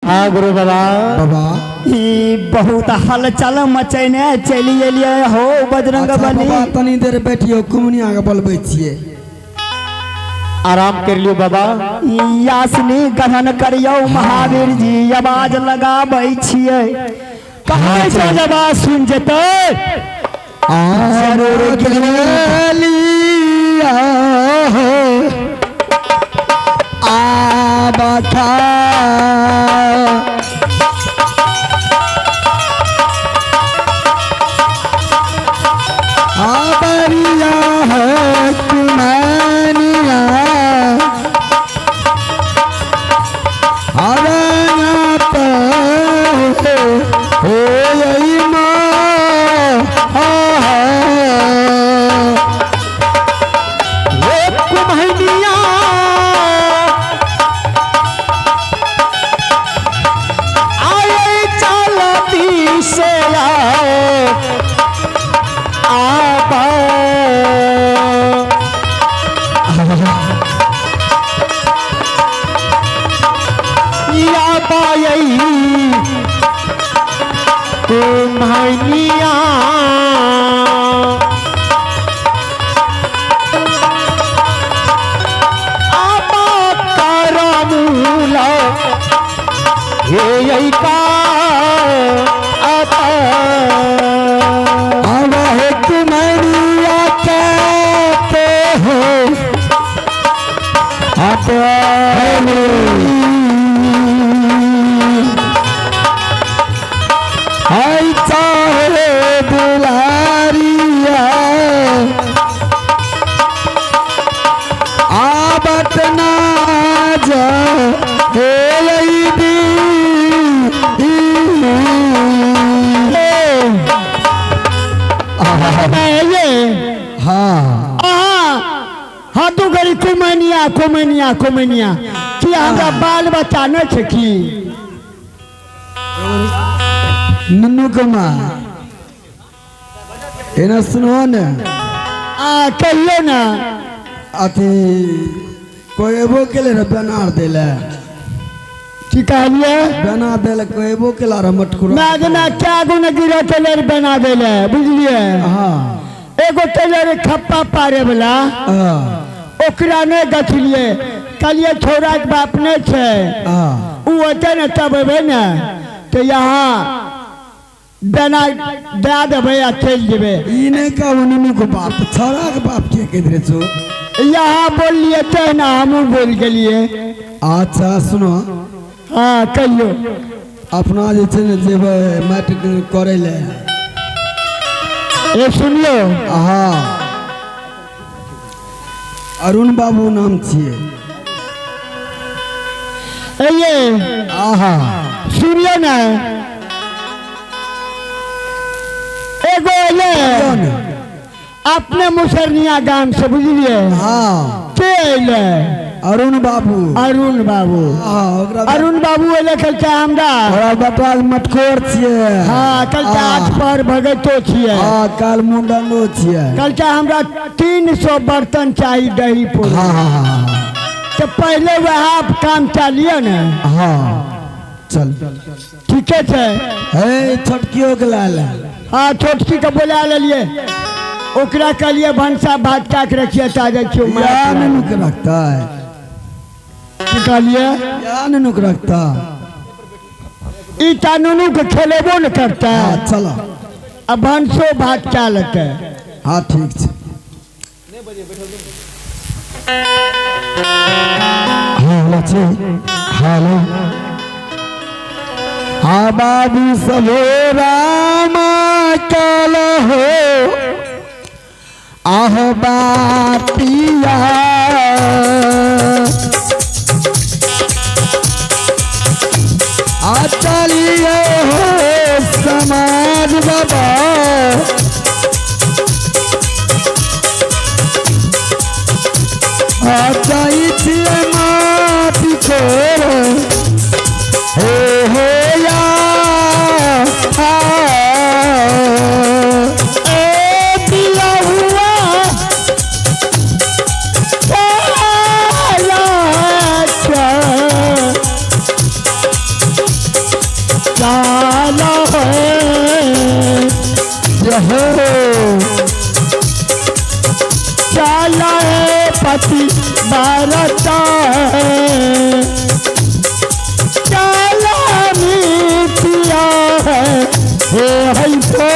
हाँ गुरु बाबा। बाबा ई बहुत हलचल मचैने चलि एलियै हो बजरंग अच्छा बली। बाबा तनी देर बैठियो, कुमनिया के बोलबै छियै। आराम कर लियो बाबा। ई आसनी ग्रहण करियौ महावीर जी, आवाज लगाबै छियै। कहै छै आवाज सुन जेतै। जरूर गेलिया हो आबथा आबरिया है कुमानिया हरना पे हो यही माँ ओ कुम्हनिया आए चलती से आओ आबा। या बाई कुम्हनिया आबा करमूला हे का आता। अब है कुमारिया कहते हो अपनी आई चाहे दुलारिया आवत ना जा हे दी। ये हाँ अहाँ हाँ तू गरी कुमनिया कुमनिया कुमनिया कि हमरा बाल बच्चा नहि छै की? नुनू के माँ एना सुनो ने। आ कहियो ने। अथी कोई एबो के ले बेनार देले। की कहलिए? बेना देले कोई एबो के ला मटकुरा। मैं जेना क्या गो ने गिरा टेलर बना देले बुझलिए। हाँ एगो टेलर खप्पा पारे वाला हाँ ओकरा नहि गछलिए, कहलिए छोरा के बाप नहि छै। हाँ उ होतै ने तब एबै ने तऽ यहाँ बेना दए देबै आ चलि जेबै। ई नहीं कहू नुनू के बाप छोरा के बाप के कह दे छो। यहाँ बोललिए ते ना हमहूँ बोल गेलिए। अच्छा सुनो। हाँ कहियो। अपना जे छै ने जेबै माटि करै ले। ए सुनियो। हाँ अरुण बाबू नाम छियै। ए ये आहा सुनियो ने एगो एलै अपने मुसरनिया गाम से बुझलिए। हाँ के एलै? अरुण बाबू। अरुण बाबू। हाँ ओकरा अरुण बाबू एलै कहलकै हमरा ओकरा बेटा मटकोर छियै। हाँ कहलकै आठ पर भगैतो छियै। हाँ काल मुंडनो छियै। कहलकै हमरा 300 बर्तन चाही दही पूरी। हाँ हाँ हाँ तो पहले वह काम चलिए ने। हाँ चल ठीके छै। हे छोटकियो के ला ले। हाँ छोटकी के बोला लेलिए, ओकरा कहलिए भनसा भात काट रखिए ताजा छियो। या ननू के रखता है। की कहलिए? या ननू के रखता। ई ता नूनू के खेलेबो न करता। हाँ चलो अब भनसो भात का लेते। हाँ ठीक छै। हाँ छै हेलो। हाँ बाबू सबो रामा कल हो आह बातिया आ चलिए हो समाज बाबा आ जाइ छियै माटी खोर हे हे या आ, ए दिया हुआ आया क्या? चाल है। जय चाल है पति बारता है, चाल मिथिया है, हे है।